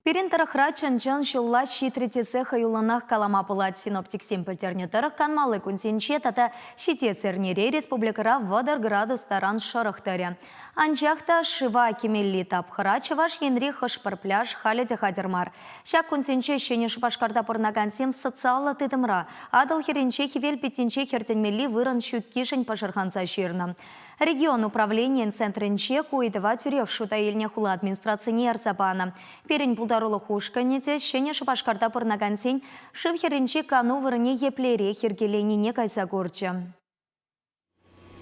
Пирӗн тӑрӑхра чӑн-чӑн ҫулла ҫитрӗ тесе хӑюллӑнах калама пулать. Синоптиксем пӗлтернӗ тӑрӑх, канмалли кунсенче тата ҫитес эрнере республикӑра 30 градус таран шӑрӑх тӑрӗ. Анчах та шыва кӗмелли тапхӑра Чӑваш Енри хӑш-пӗр пляж халӗ те хатӗр мар. Ҫак кунсенче Ҫӗнӗ Шупашкарта пурӑнакансем социаллӑ тытӑмра Атӑл хӗрринче хӗвел питтинче хӗртӗнмелли вырӑн ҫуккишӗн пӑшӑрханса ҫырнӑ. Регион управленийӗн центрӗнче ку ыйтӑва тӳрех шута илнӗ хула администрацине ярса панӑ. Пирӗн пултарулӑх ушкӑнӗ те Ҫӗнӗ Шупашкарта пурӑнакансен шыв хӗрринчи кану вырӑнне еплерех йӗркеленине кайса курчӗ.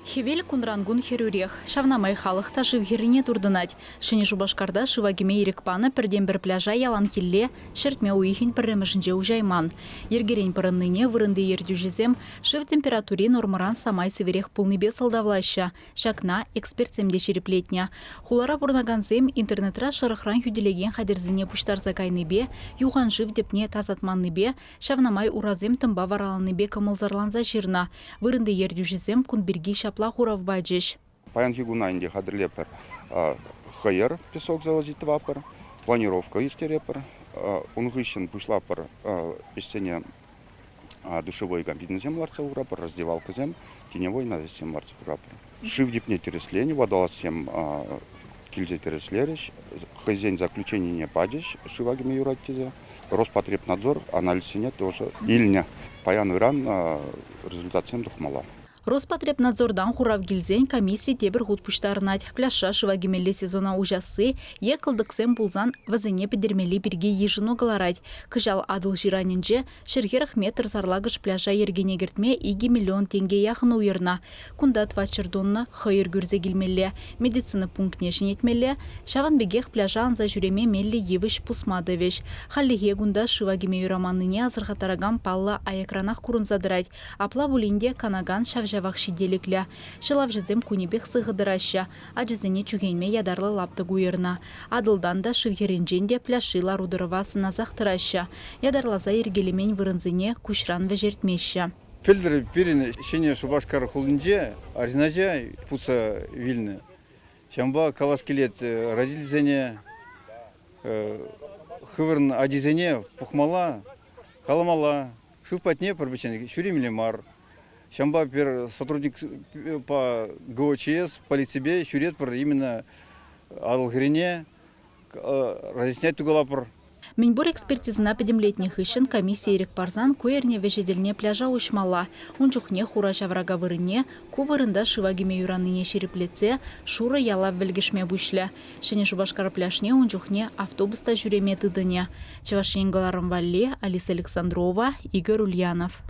Хӗвел кунран-кун хӗрӳрех. Ҫавна май халӑх та шыв хӗррине туртӑнать. Ҫӗнӗ Шупашкарта шыва кӗме ирӗк панӑ пӗртен-пӗр пляжа яланхилле ҫӗртме уйӑхӗн пӗрремӗшӗнче уҫайман. Йӗркерен пӑрӑннине вырӑнти ертӳҫӗсем шыв температури нормӑран самай сивӗрех пулнипе сӑлтавлаҫҫӗ. Ҫакна экспертсем те ҫирӗплетнӗ. Хулара пурӑнакансем интернетра шӑрӑхран хӳтӗлекен хатӗрсене пуҫтарса кайнипе, юхан шыв тӗпне тасатманнипе, ҫавна май урасем тӑмпа вараланнипе кӑмӑлсӑрланса ҫырнӑ. Вырӑнти ертӳҫӗсем кун пирки ҫапла хурав пачӗҫ. Паянхи куна ӗнтӗ хатӗрлетпӗр хӑйӑр, песок завозить тӑватпӑр, планировка ирттеретпӗр. Ун хыҫҫӑн пуҫлатпӑр ӗҫсене душевой кабинӑсем лартса хуратпӑр, раздевалкӑсем, теневой навессем лартса хуратпӑр. Шыв типне тӗрӗсленӗ, водолазсем килсе тӗрӗслерӗҫ, хӑйсен заключенине пачӗҫ шыва кӗме юрать тесе. Роспотребнадзор анализсене тоже илнӗ. Паян-ыран результатсем тухмалла. Роспотребнадзортан хурав килсен комисси тепӗр хут пуҫтарӑнать. Пляжра шыва кӗмелли сезона уҫасси е кӑлтӑксем пулсан вӗсене пӗтермелли пирки йышӑну кӑларать. Кӑҫал Атӑл ҫыранӗнче 140 метр сарлакӑш пляжа йӗркене кӗртме 2 миллион тенке яхӑн уйӑрнӑ. Кунта тӑватҫӗр тонна хӑйӑр кӳрсе килмелле, медицина пунктне ҫӗнетмелле, ҫавӑн пекех пляжа анса ҫӳреме меллӗ йывӑҫ пусма тӑвӗҫ. Хальлӗхе кунта шыва кӗме юраманнине асӑрхаттаракан паллӑ аякранах курӑнса тӑрать. Апла пулин те канакан ҫав-ҫавах ҫителӗклӗ. Ҫӑлавҫӑсем кунӗпех сыхӑ тӑраҫҫӗ. Ачасене чӳхенме ятарлӑ лаптӑк уйӑрнӑ. Атӑлтан та, шыв хӗрринчен те пляжри лару-тӑрӑва сӑнасах тӑраҫҫӗ. Ятарласа йӗркелемен вырӑнсене куҫран вӗҫертмеҫҫӗ. Пӗлтӗр пирӗн Ҫӗнӗ Шупашкар хулинче арҫын ача путса вилнӗ. Ҫавӑнпа калас килет родительсене, хӑвӑрӑн ачисене пӑхмалла, каламалла. Шыв патне пӗр-пӗччен ҫӳремелле мар. Ҫавӑнпа пӗр сотрудник по ГОЧС полиципе ҫӳретпӗр именно Атӑл хӗррине разъяснять тукалапӑр. Мӗнпур экспертизӑна пӗтӗмлетнӗ хыҫҫӑн комисси ирӗк парсан ку эрне вӗҫӗ тӗлне пляжа уҫмалла. Ун чухне хура ҫаврака вырӑнне ку вырӑнта шыва кӗме юранине ҫирӗплетсе шурӑ ялав вӗлкӗшме пуҫлӗ. Ҫӗнӗ Шупашкар пляжне ун чухне автобус та ҫӳреме тытӑнӗ. Чӑваш Ен кӑларӑм валли Алиса Александрова, Игорь Ульянов.